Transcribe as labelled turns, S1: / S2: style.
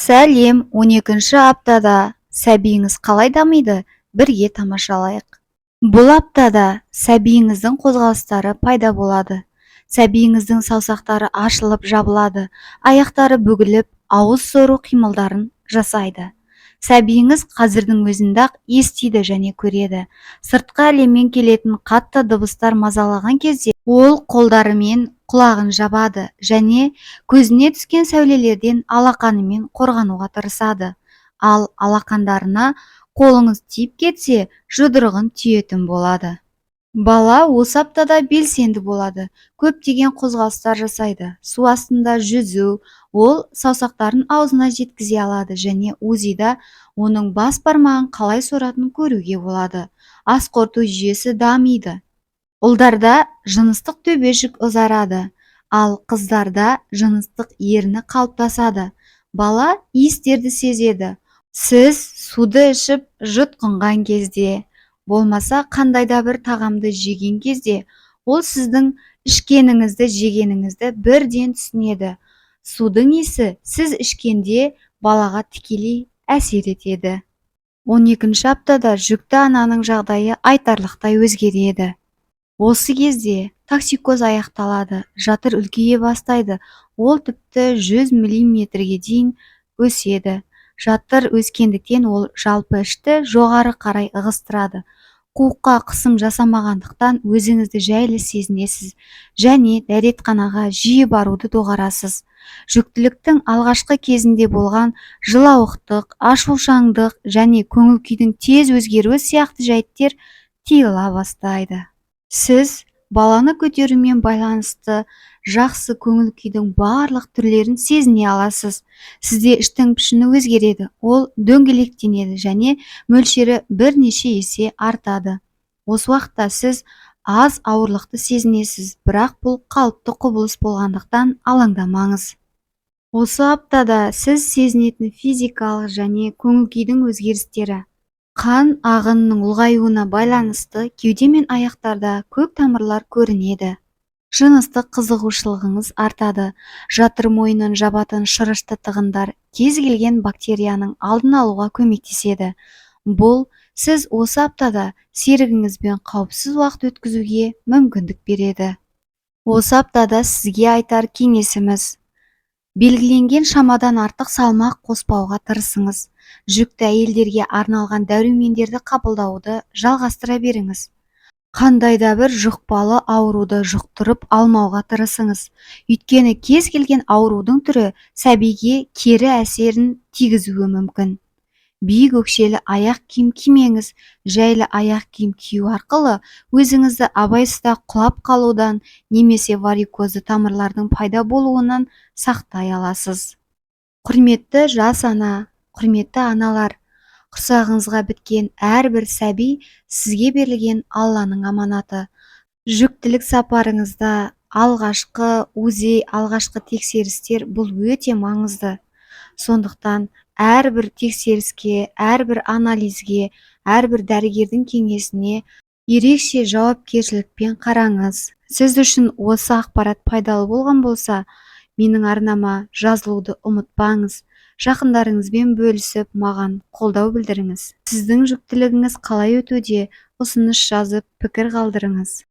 S1: Сәлем! 12-ші аптада сәбиіңіз қалай дамиды, бірге тамашалайық. Бұл аптада сәбиіңіздің қозғалыстары пайда болады. Сәбиіңіздің саусақтары ашылып жабылады, аяқтары бүгіліп, ауыз сору қимылдарын жасайды. Сәбиіңіз қазірдің өзінде-ақ естиді және көреді. Сыртқы әлемнен келетін қатты дыбыстар мазалаған кезде ол қолдарымен құлағын жабады және көзіне түскен сәулелерден алақанымен қорғануға тырысады. Ал алақандарына қолыңыз тиіп кетсе, жұдырығын түйетін болады. Бала осы аптада белсенді болады, көптеген қозғалыстар жасайды: су астында жүзу, ол саусақтарын аузына жеткізе алады және УЗИда оның бас бармағын қалай соратынын көруге болады. Ас қорыту жүйесі дамиды. Ұлдарда жыныстық төбешік ұзарады, ал қыздарда жыныстық ерні қалыптасады. Бала иістерді сезеді. Сіз суды ішіп жұтқынған кезде, болмаса қандай да бір тағамды жеген кезде, ол сіздің ішкеніңізді, жегеніңізді бірден түсінеді. Судың иісі сіз ішкенде балаға тікелей әсер етеді. 12-ші аптада жүкті ананың жағдайы айтарлықтай өзгереді. Осы кезде токсикоз аяқталады, жатыр үлкейе бастайды, ол тіпті 100 миллиметрге дейін өседі. Жатыр өскендіктен, ол жалпы ішті жоғары қарай ығыстырады. Қуыққа қысым жасамағандықтан, өзіңізді жайлы сезінесіз және дәретханаға жиі баруды доғарасыз. Жүктіліктің алғашқы кезінде болған жылауықтық, ашушаңдық және көңіл күйдің тез өзгеруі сияқты жайттер тыйыла бастайды. Сіз баланы көтерумен байланысты жақсы көңіл күйдің барлық түрлерін сезіне аласыз. Сізде іштің пішіні өзгереді, ол дөңгелектенеді және мөлшері бірнеше есе артады. Осы уақытта сіз аз ауырлықты сезінесіз, бірақ бұл қалыпты құбылыс болғандықтан, алаңдамаңыз. Осы аптада сіз сезінетін физикалық және көңіл күйдің өзгерістері: қан ағынының ұлғаюына байланысты кеуде мен аяқтарда көк тамырлар көрінеді. Жыныстық қызығушылығыңыз артады. Жатыр мойнын жабатын шырышты тығындар кез келген бактерияның алдын алуға көмектеседі. Бұл сіз осы аптада серігіңізбен қауіпсіз уақыт өткізуге мүмкіндік береді. Осы аптада сізге айтар кеңесіміз: белгіленген шамадан артық салмақ қоспауға тырысыңыз. Жүкті әйелдерге арналған дәрумендерді қабылдауды жалғастыра беріңіз. Қандай да бір жұқпалы ауруды жұқтырып алмауға тырысыңыз, өйткені кез келген аурудың түрі сәбиге кері әсерін тигізуі мүмкін. Биік өкшелі аяқ киім кимеңіз. Жайлы аяқ киім кию арқылы өзіңізді абайсызда құлап қалудан немесе варикозды тамырлардың пайда болуынан сақтай аласыз. Құрметті жас ана, құрметті аналар, құрсағыңызға біткен әрбір сәби — сізге берілген Алланың аманаты. Жүктілік сапарыңызда алғашқы УЗИ, алғашқы тексерістер — бұл өте маңызды. Сондықтан әрбір тексеріске, әрбір анализге, әрбір дәрігердің кеңесіне ерекше жауапкершілікпен қараңыз. Сіз үшін осы ақпарат пайдалы болған болса, менің арнама жазылуды ұмытпаңыз. Жақындарыңызбен бөлісіп, маған қолдау білдіріңіз. Сіздің жүктілігіңіз қалай өтуде? Ұсыныс жазып, пікір қалдырыңыз.